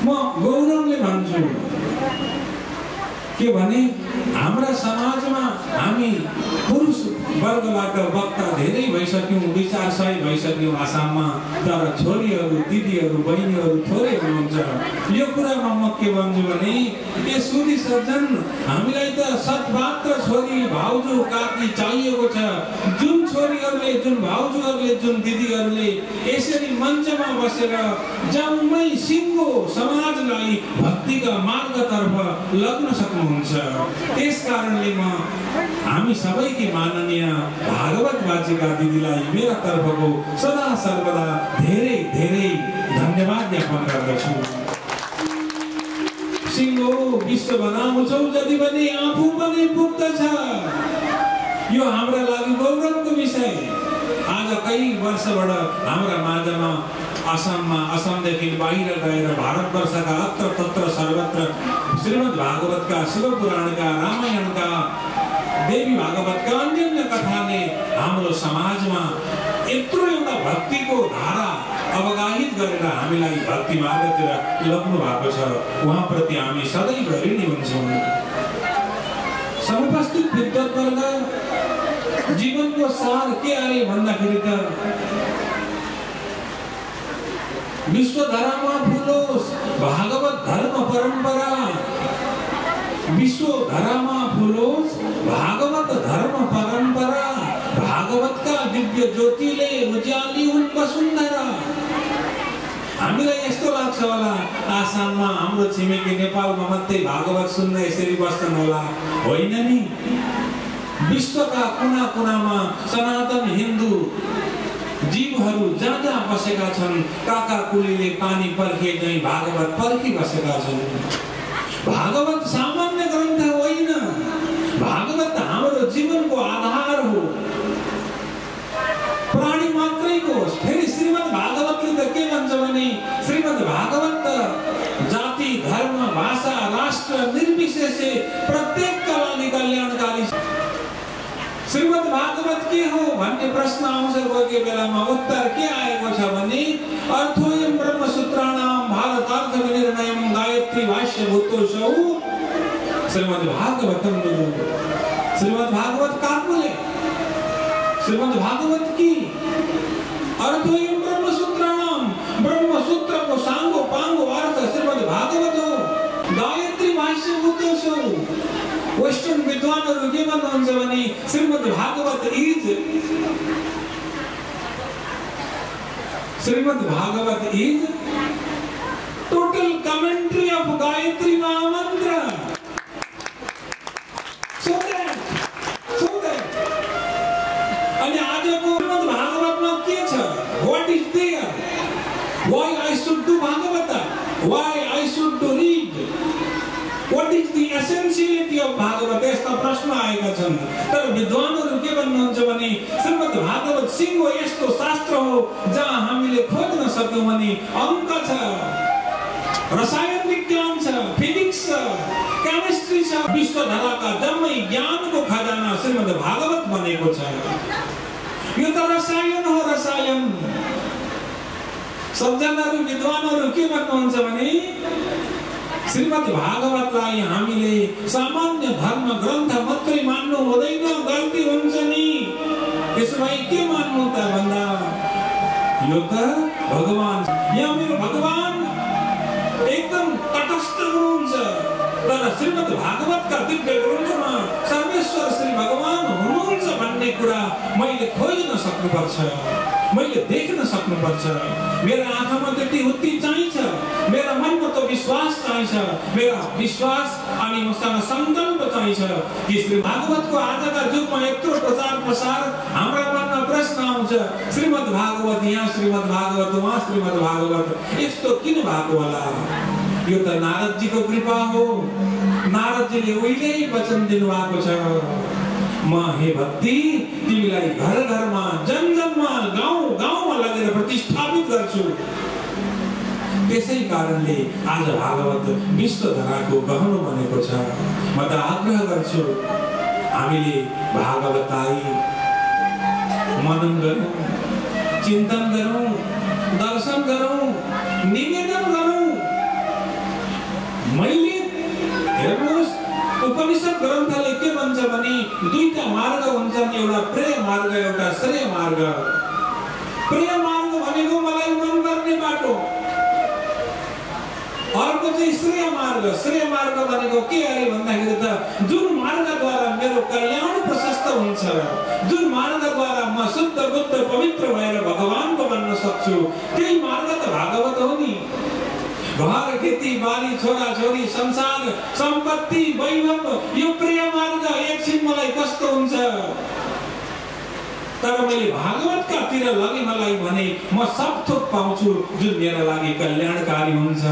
म गौरवले भन्छु के भने हाम्रा समाजमा हामी पुरुष वर्गबाट वक्ता धेरै भइसक्यौँ, विचारसही भइसक्यौँ आसाममा, तर छोरीहरू दिदीहरू बहिनीहरू थोरै हुनुहुन्छ। यो कुरामा म के भन्छु भने ए सुधी सज्जन, हामीलाई त सद्भावना छोरी भाउजू काकी चाहिएको छ। जुन छोरीहरूले, जुन भाउजूहरूले, जुन दिदीहरूले यसरी मञ्चमा बसेर जम्मै सिङ्गो समाजलाई भक्तिका मार्गतर्फ लग्न सक्नुहुन्छ, त्यस कारणले म हामी सबैकी माननीय भागवत वाचिका दिदीलाई मेरा तर्फको सदा सर्वदा धेरै धेरै धन्यवाद ज्ञापन गर्दछु। सिङ्गो विश्व बनाउँछौ जति पनि आफू पनि पुग्दछ, यो हाम्रा लागि गौरवको विषय। आज कई वर्षबाट हाम्रा माझमा असमदेखि बाहिर गएर भारतवर्षका अत्र तत्र सर्वत्र श्रीमद् भागवतका, शिवपुराणका, रामायणका, देवी भागवतका अन्य कथाले हाम्रो समाजमा यत्रो एउटा भक्तिको धारा अवगाहित गरेर हामीलाई भक्ति मार्गतिर लग्नु भएको छ। उहाँप्रति हामी सदैव ऋणी हुन्छौँ। समुपस्थित विद्वत्वर्ग, जीवनको सार के अरे भन्दाखेरि त विश्वधरामा फुलोस् भागवत धर्म परम्परा, विश्वधरामा फुलोस् भागवत धर्म परम्परा, भागवतका दिव्य ज्योतिले उज्याली हुन् वसुन्धरा। हामीलाई यस्तो लाग्छ होला आसाममा हाम्रो छिमेकी नेपालमा मात्रै भागवत सुन्न यसरी बस्छन् होला, होइन नि। विश्वका कुना कुनामा सनातन हिन्दू जीवहरू जहाँ जहाँ बसेका छन्, काका कुलीले पानी पर्खे झैं भागवत पर्खी बसेका छन्। भागवत सामान्य ग्रन्थ होइन, भागवत हाम्रो जीवनको आधार हो, प्राणी मात्रैको। फेरि श्रीमद् भागवतले त के भन्छ भने श्रीमद् भागवत जाति धर्म भाषा राष्ट्र निर्विशेषे प्रत्येकका लागि कल्याणकारी। श्रीमद् भागवत के हो भन्ने प्रश्न आउँछ गएको बेलामा उत्तर के आएको छ भने अर्थोयम ब्रह्मसूत्राणाम भारतार्थ विनिर्णयम गायत्री भाष्य भूतोऽसौ श्रीमद् भागवतम विदु। श्रीमद् भागवत काकुले श्रीमद् भागवत की अर्थोयम ब्रह्मसूत्राणाम, ब्रह्मसूत्रको साङ्गो पाङ्गो अर्थ श्रीमद् भागवत हो। गायत्री भाष्य भूतोऽसौ। वेस्टर्न विद्वानहरू के भन्नुहुन्छ भने Shrimad Bhagavat is total commentary of Gayatri महामंत्र। So that अनि आजको श्रीमद् भागवतमा के छ? What is there? Why I should do Bhagavata? Why I should do read? What is the essentiality of Bhagavata? यस्ता प्रश्न आएका छन्। तर विद्वानहरू के भन्नुहुन्छ भने श्रीमद् भागवत सिङ्गो यस्तो शास्त्र हो जहाँ हामीले खोज्न सक्यौँ भने अङ्क छ, रसायन विज्ञान छ, फिजिक्स छ, केमिस्ट्री छ, विश्वधराका जम्मै ज्ञानको खजाना श्रीमद् भागवत बनेको छ। यो त रसायन हो, रसायन। सबजनाहरू विद्वानहरू के भन्नुहुन्छ भने श्रीमद् भागवतलाई हामीले सामान्य धर्म ग्रन्थ मात्रै मान्नु हुँदैन, गल्ती हुन्छ नि। त्यसो भए के मान्नु त भन्दा यो त भगवान, यहाँ मेरो भगवान एकदम तटस्थ हुनुहुन्छ, तर श्रीमद् भागवतका दिव्य ग्रन्थमा सर्वेश्वर श्री भगवान हुनुहुन्छ भन्ने कुरा मैले खोज्न सक्नुपर्छ, मैले देख्न सक्नुपर्छ। मेरा आँखामा त्यति हुत्ती चाहिन्छ, मेरा मनमा त विश्वास चाहिन्छ, मेरा विश्वास अनि मसँग संकल्प चाहिन्छ कि श्री भागवतको आजका युगमा यत्रो प्रचार प्रसार हाम्रा मनमा प्रश्न आउँछ, श्रीमद् भागवत यहाँ, श्रीमद् भागवत वहाँ, श्रीमद् भागवत यस्तो किन भएको होला? यो त नारदजीको कृपा हो। नारदजीले उहिलेै वचन दिनुभएको छ, म हे भक्ति तिमीलाई घर घरमा जन जनमा गाउँ गाउँमा लगेर प्रतिष्ठापित गर्छु। त्यसै कारणले आज भागवत विश्वधराको गहनो बनेको छ। म त आग्रह गर्छु हामीले भागवतलाई मनन गरौँ, चिन्तन गरौँ, दर्शन गरौँ, निवेदन गरौँ। दुईटा मार्ग हुन्छन्, एउटा प्रेम मार्ग, एउटा श्रेय मार्ग। प्रेम मार्ग भनेको मलाई मन गर्ने बाटो, अर्को चाहिँ श्रेय मार्ग। श्रेय मार्ग भनेको के अरे भन्दाखेरि त जुन मार्गद्वारा मेरो कल्याण प्रशस्त हुन्छ, जुन मार्गद्वारा म शुद्ध बुद्ध पवित्र भएर भगवानको बन्न सक्छु, त्यही मार्ग त भागवत हो नि। घर खेती बारी छोरा छोरी संसार सम्पत्ति वैभव, यो प्रेम मार्ग एकछिन मलाई कस्तो हुन्छ, तर मैले भागवतका तिर लगे मलाई भने म सब थोक पाउँछु जुन मेरो लागि कल्याणकारी हुन्छ।